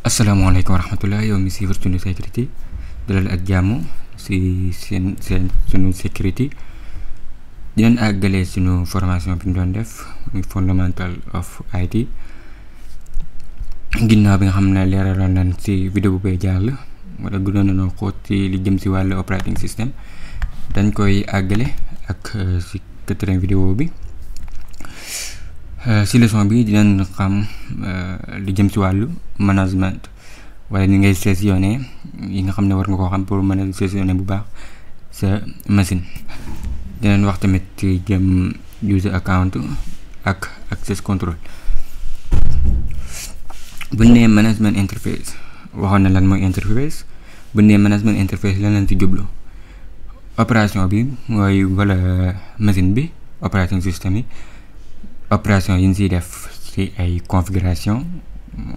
Assalamualaikum warahmatullahi yow mi si Sunu Security dalal ak jàmm si sunu security di leen àggale sunu formation bi ñu doon def fundamental of IT ginnaaw bi nga xam ne leeraloon nañ si vidéo bu bay jàll wala gënoon nañoo xóot ci li jëm si wàllu operating system dañ koy àggale ak si quatrième vidéo bi si leçon bi dinañ xam li jëm si wàllu management wala ni ngay sessionné yi nga xam ne war nga koo xam pour mën a sessionné bu baax sa machine. dinañ wax tamit ci jëm user account ak access control. bu ñu nee management interface waxoon na lan mooy interface. bu ñu nee management interface lan lañ ci jublu. opération bi mooy wala machine bi operating system yi opération yi ñu siy def ci ay configuration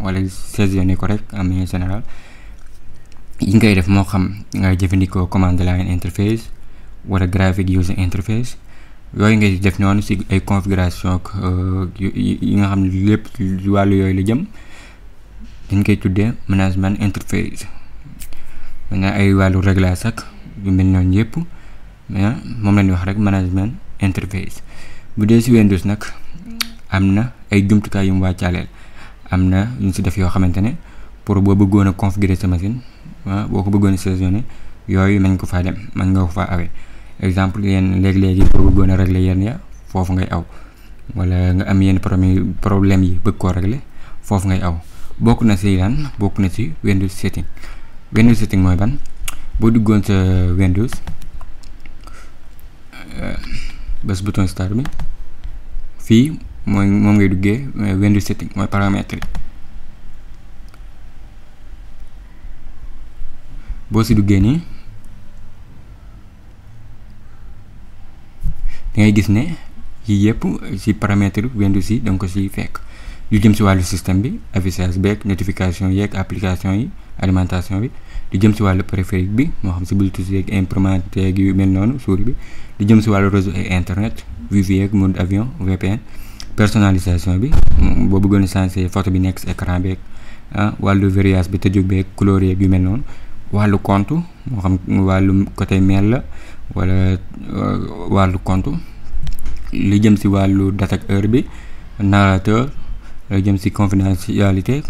wala sessionné ko rek en manière générale yi ngay def moo xam ngay jëfandikoo command line interface wala graphic user interface yooyu ngay def noonu ci ay configuration yi nga xam ne lépp wàllu yooyu la jëm dañ koy tuddee management interface. maintenant ay wàllu réglage ak yu mel noonu yëpp mais moom la ñuy wax rek management interface. bu dee ci Windows nag am na ay jumtukaay yu mu wàccaaleel am na yu ñu ci def yoo xamante ne pour boo bëggoon a configurer sa machine boo ko bëggoon a sessionné yooyu mañ ko faa dem man nga ko faa awee. exemple yenn léegi-léegi boo bëggoon a régler yenn ya foofu ngay aw wala nga am yenn problème yi bëgg koo régler foofu ngay aw. bokk na ci lan bokk na ci Windows setting. Windows setting mooy ban boo duggoon sa Windows bés bouton start bi fii mooy moom ngay duggee Windows setting mooy paramètres boo si duggee nii dangay gis ne yii yëpp si paramètres Windows yi da nga ko si fekk yu jëm si wàllu système bi affichage beeg notification yeeg application yi alimentation bi di jëm si wàllu périphérique bi moo xam si Bluetooth yeeg imprimante yeeg yu mel noonu souris bi di jëm si wàllu réseau et internet wifi yeeg mode avion VPN personnalisation bi boo bëggoon a changer photo bi nekk si écran beeg wàllu verrouillage bi tëju beeg couleur yeeg yu mel noonu wàllu compte moo xam wàllu côté mail la wala wàllu compte li jëm si wàllu date ak heure bi narrateur li jëm si confidentialité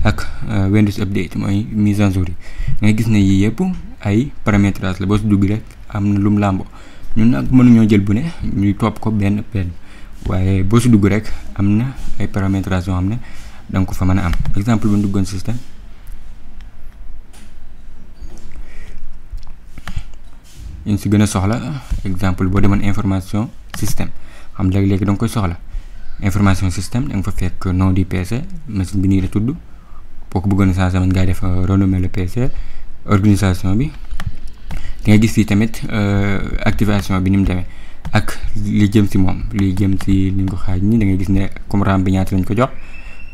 ak Windows update mooy mise en jour yi nga gis ne yii yëpp ay paramétrage la boo si dugg rek am na lum làmbo ñun nag mënuñoo jël bu ne ñuy topp ko benn waaye boo si dugg rek am na ay paramétrage yoo xam ne da nga ko fa mën a am. exemple bu ñu duggoon système ñu si gën a soxla exemple boo demoon information système xam léegi-léegi da nga koy soxla information système da nga fa fekk nom du PC machine bi nii la tudd boo ko bëggoon a changer mën ngaa def renommer le PC organisation bi da nga gis fii tamit activation bi ni mu demee ak li jëm si moom li jëm si li ñu ko xaaj ni da ngay gis ne comme RAM bi ñaata lañ ko jox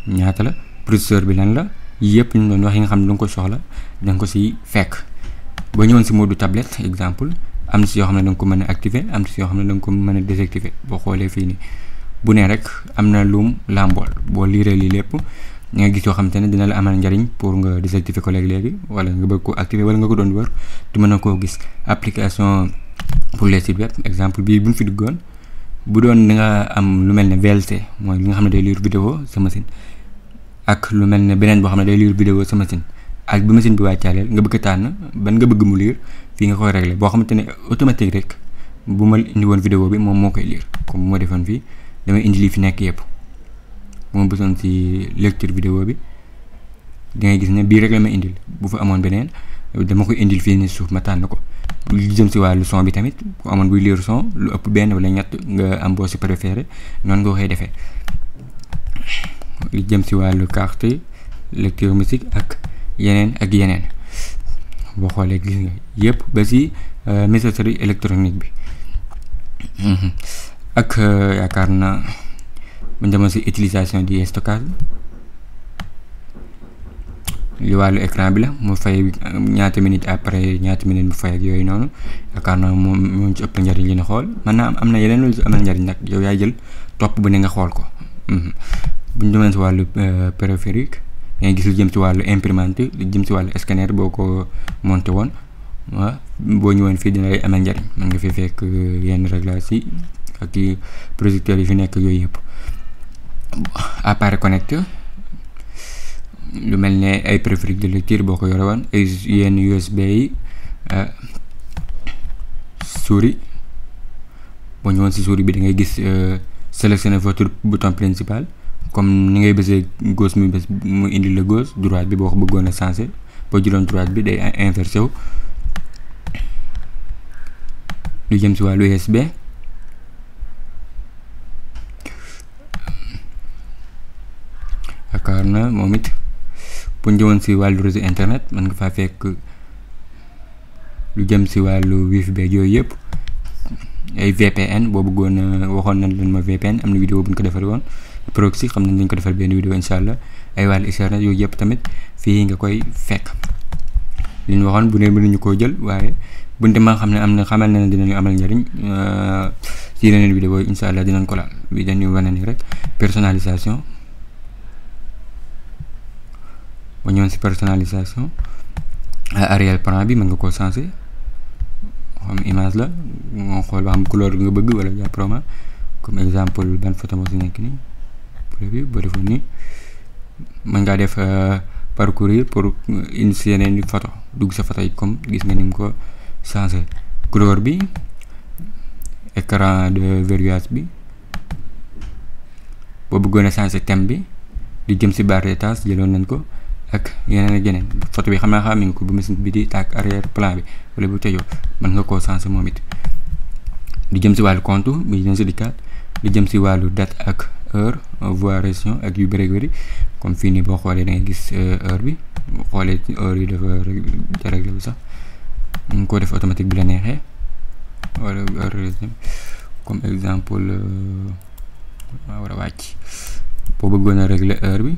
ñaata la processeur bi lan la yëpp ñu doon wax yi nga xam ne da nga ko soxla da nga ko si fekk. boo ñëwoon si mode tablette exemple am na si yoo xam ne da nga ko mën a activer am na si yoo xam ne da nga ko mën a désactiver boo xoolee fii nii bu ne rek am na lum làmbool boo liiree lii lépp nga gis yoo xamante ne dina la amal njariñ pour nga désactiver ko léegi-léegi wala nga bëgg ko activer wala nga ko doon wër du mën a koo gis. application pour les sites web exemple bii bu ñu fi duggoon bu doon da nga am lu mel ne VLC mooy li nga xam ne day lire vidéo sa machine ak lu mel ne beneen boo xam ne day lire vidéo sa machine ak bi machine bi wàccaaleel nga bëgg a tànn ban nga bëgg mu lire fii nga koy régler boo xamante ne automatique rek bu ma indi woon vidéo bi moom moo koy lire comme bu ma defoon fii damay indi li fi nekk yëpp bu ma bësoon ci lecture vidéo bi dangay gis ne bii rek la ma indil bu fa amoon beneen dama koy indil fii ni suuf ma tànn ko. li jëm si wàllu son bi tamit bu amoon buy lire son lu ëpp benn wala ñett nga am boo si préféré noonu nga koy defee. li jëm si wàllu carte lecture musique ak yeneen boo xoolee gis nga yëpp ba si messagerie électronique bi ak yaakaar na buñ demoon si utilisation du stockage li wàllu écran bi la mu fay ñaata minutes après ñaata minutes mu fay ak yooyu noonu yaakaar naa moom ci ëpp njariñ li na xool mën naa am na yeneen lu ci amal njariñ nag yow yaay jël topp bu ne nga xool ko. bu ñu demee si wàllu périphérique ngay gis lu jëm ci wàllu imprimante, lu jëm ci wàllu scanner boo ko monté woon boo ñëwoon fii dina lay amal njariñ. mën nga fi fekk yenn réglage yi ak projecteurs yi fi nekk yooyu yëpp. appareil connecté lu mel ne ay périphérique de lecture boo ko yore woon, ay yenn USB yi, souris boo ñëwoon si souris bi da ngay gis sélectionner votre bouton principal, comme ni ngay bësee gauche mu indi la gauche, droite bi boo ko bëggoon a changer boo jëloon droite bi day inversé wu. lu jëm si wàllu USB, yaakaar na moom it bu ñëwoon si wàllu réseau internet mën nga faa fekk lu jëm si wàllu wifi beeg yooyu yëpp. ay VPN boo bëggoon waxoon nañ leen ma VPN am na vidéo bu ñu ko defal woon. proxy xam nañ dañ ko defal benn vidéo incha allah. ay wàllu Ethernet yooyu yëpp tamit fii nga koy fekk. li ñu waxoon bu ne mënuñu koo jël waaye buñ demee xam ne am na xamal na ne dinañu amal njariñ ci yeneen vidéo yi incha allah dinañ ko laal. bi dañuy wane ni rek personnalisation. ba ñëwoon si personnalisation arrière plan bi mën nga koo changer, xam image la moo xool ba xam couleur nga bëgg wala jàppama. comme exemple ban photo moo si nekk nii prévu boo defoon nii mën ngaa def parcourir pour initier yeneen photo dugg sa photo yi comme gis nga ni mu ko changer couleur bi, écran de verrouillage bi boo bëggoon a changer thème bi di jëm si barre de tâche jëloon nañ ko ak yeneen ak yeneen. photo bi xam nga ko bu machine bi di tàkk arrière plan bi wala bu tëjoo mën nga koo changer moom it. di jëm si wàllu compte bi dina si dikkaat, di jëm si wàllu date ak heure, voiration ak yu bëri comme fii nii boo xoolee da ngay gis heure bi, boo xoolee heure yi dafa réglé bi sax ñu ko def automatique bi la neexee wala heure comme exemple war a wàcc boo bëggoon a régler heure bi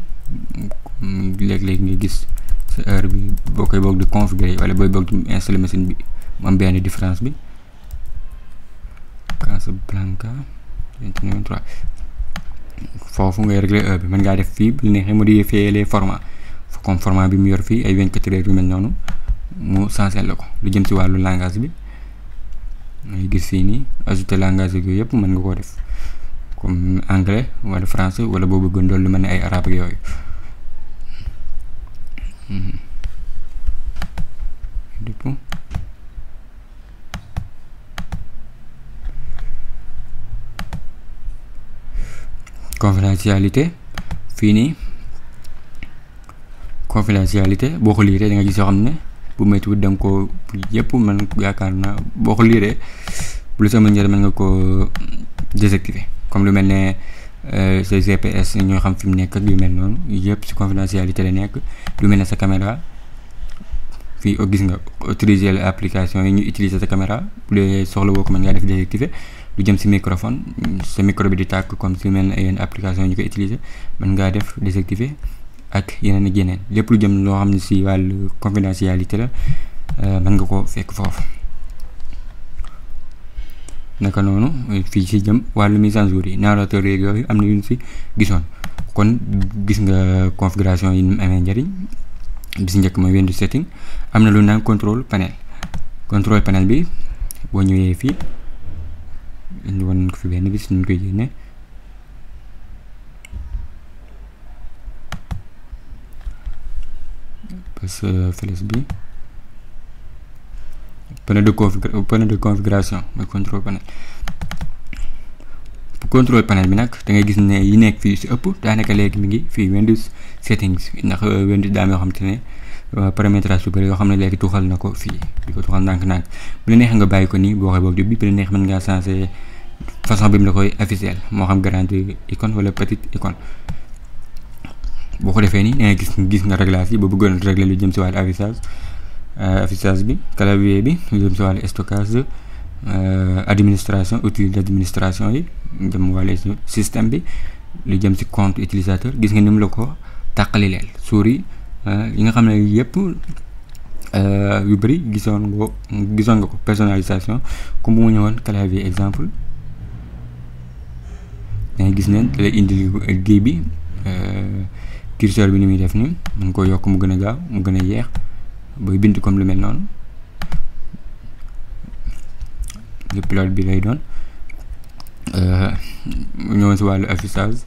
léeg-léeg nga gis sa heure bi boo koy boog di configurer wala booy boog di installer machine bi mu am benn différence bi. Casablanca 2023 foofu ngay régler heure bi mën ngaa def fii bu neexee modifier les formats comme format bi mu yor fii ay 24 heures yu mel noonu mu changer la ko. lu jëm si wàllu langage bi ngay gis fii nii ajouter langage yooyu yëpp mën nga koo def comme anglais wala français wala boo bëggoon doon lu mel ne ay arabe ak yooyu. confidentialité fii nii confidentialité boo ko liiree da nga gis yoo xam ne bu méttiwul da nga ko yëpp man yaakaar naa boo ko liiree bu lu sama njëriñ mën nga ko désactiver comme lu mel ne sa GPS ñoo xam fi mu nekk ak yu mel noonu yëpp ci confidentialité la nekk. lu mel ne sa caméra fii gis nga autoriser les applications yi ñu utiliser sa caméra bu dee soxla woo ko mën ngaa def désactiver. lu jëm si microphone sa micro bi di tàkk comme si mel ne yenn application ñu koy utiliser mën ngaa def désactiver ak yeneen ak yeneen lépp lu jëm loo xam ne si wàllu confidentialité la mën nga ko fekk foofu. naka noonu fii si jëm wàllu mise en jour yi narrateur yeeg yooyu am na yu ñu si gisoon kon gis nga configuration yi mu amee njëriñ. bi si njëkk mooy Windows setting am na lu naan contrôle panel bi boo ñëwee fii indi woon nañ ko fi benn bis ñu koy génne parce que flèche bi panneau de configuration mooy contrôle panel bi nag da ngay gis ne yi nekk fii si ëpp daanaka léegi mi ngi fii Windows settings ndax Windows daam yoo xam te ne paramétrage su bëri yoo xam ne léegi tuxal na ko fii di ko tuxal ndànk-ndànk bu la neexee nga bàyyi ko nii boo xoolee boobu bi bu la neex mën ngaa changer façon bi mu la koy afficher moo xam grande icône wala petite icône. boo ko defee nii da ngay gis nga réglage yi ba bëggoon régler lu jëm si wàllu affichage bi clavier bi lu jëm si wàllu stockage administration outils d'administration yi jëm wàllu système bi lu jëm si compte utilisateur gis nga ni mu la ko tàqali leel souris yi nga xam ne yëpp yu bëri gisoon nga ko personnalisation comme bu mu ñëwoon clavier exemple dangay gis ne da lay indi liggéey bi curseur bi ni muy def nii mën ko yokk mu gën a gaaw mu gën a yeex booy bind comme lu mel noonu le pilote bi lay doon. ñëwoon si wàllu affichage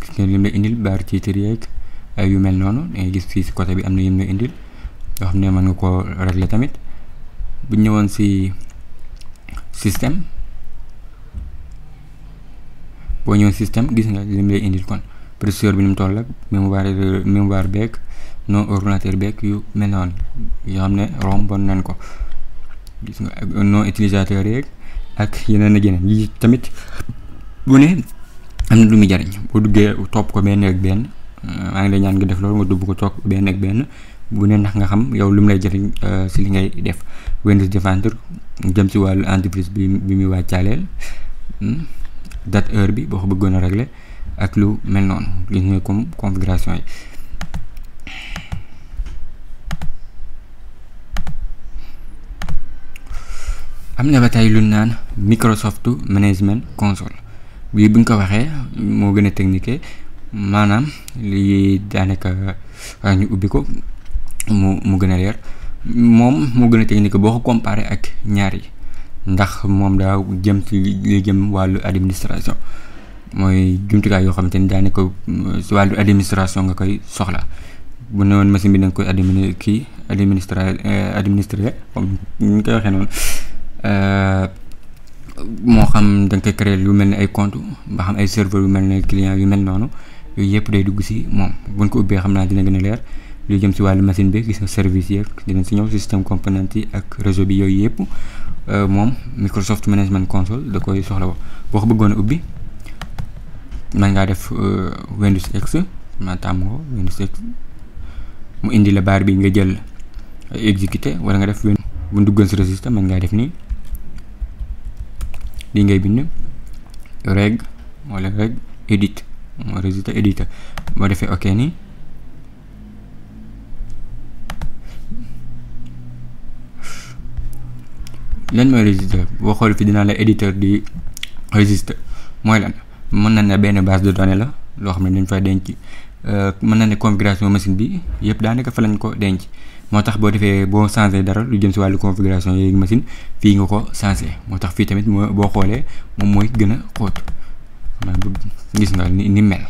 gis ngeen lim la indil barre titre yeeg ay yu mel noonu dangay gis fii si côté bi am na yim la indil yoo xam ne mën nga koo régler tamit. bu ñëwoon si système boo ñëwoon système gis nga lim lay indil kon processeur bi ni mu toll ak mémoire beeg non ordinateur beeg yu mel noonu yoo xam ne romboon nañ ko. gis nga non utilisateur yeeg ak yeneen ak yeneen yi tamit bu ne am na lu muy jariñ boo duggee topp ko benn ak benn maa ngi lay ñaan nga def loolu nga dugg ko topp benn ak benn bu ne ndax nga xam yow lu mu lay jariñ si li ngay def. Windows Defender jëm si wàllu entreprise bi muy wàccaaleel date heure bi boo ko bëggoon a régler ak lu mel noonu gis nga comme configuration yi. am na ba tey lu naan Microsoft Management Console bii bu ñu ko waxee moo gën a technique maanaam lii daanaka ñu ubbi ko mu gën a leer moom moo gën a technique boo ko comparé ak ñaar yi ndax moom daa jëm ci li jëm wàllu administration mooy jumtukaay yoo xamante ni daanaka si wàllu administration nga koy soxla bu ne woon machine bi da nga koy administrer comme ni ñu koy waxee noonu. moo xam da nga koy créer yu mel ni ay compte ba xam ay serveur yu mel ne client yu mel noonu yooyu yëpp day dugg si moom buñ ko ubbee xam naa dina gën a leer lu jëm si wàllu machine bi gis nga service yeeg dinañ si ñëw système component yi ak réseau bi yooyu yëpp moom Microsoft Management Console da koy soxla boo ko bëggoon a ubbi man ngaa def Windows X ma tàmm ko Windows X mu indi la barre bi nga jël exécuter wala nga def bu duggoon si registre man ngaa def nii li ngay bind reg wala reg edit mooy registre éditeur boo defee ok nii lan mooy registre boo xool fi dinaa la éditeur di registre mooy lan mën na ne benn base de données la loo xam ne dañ fay denc mën na ne configuration machine bi yëpp daanaka fa lañ ko denc. moo tax boo defee boo changé dara lu jëm si wàllu configuration yooyu machine fii nga ko changé moo tax fii tamit boo xoolee moom mooy gën a xóot gis nga ni mel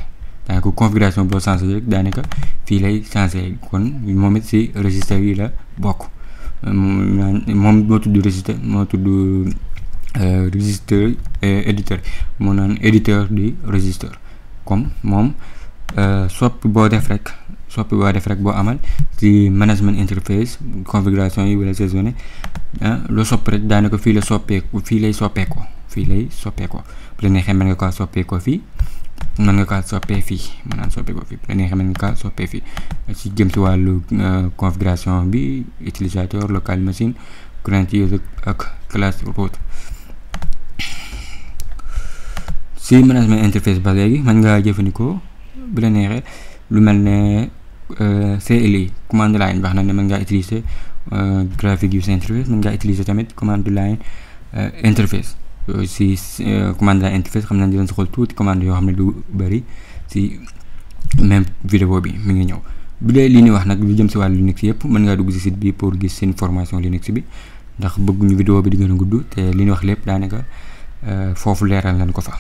daanaka configuration boo changé rek daanaka fii lay changé kon moom it si registre yi la bokk moom moo tudd registre moo tudd registre éditeur moo naan éditeur du registre comme moom soppi boo def rek boo amal ci management interface configuration yi wala saisonné loo soppi rek daanaka fii lay soppeekoo bu la neexee mën nga kaa soppeekoo fii mën nga kaa soppee fii bu la neexee mën nga kaa soppee fii ci jëm ci wàllu configuration bi utilisateur local machine current user ak class root ci management interface ba léegi mën ngaa jëfandikoo bu la neexee lu mel ne CLI command line baax na ne mën ngaa utiliser graphic user interface mën ngaa utiliser tamit command line interface si command line interface xam naa dinañ si xool tuuti commande yoo xam ne du bëri si même vidéo bi mi ngi ñëw bu dee li ñuy wax nag lu jëm si wàllu Linux yëpp mën ngaa dugg si site bi pour gis seen formation Linux bi ndax bëgguñu vidéo bi di gën a gudd te li ñuy wax lépp daanaka foofu leeral nañ ko fa.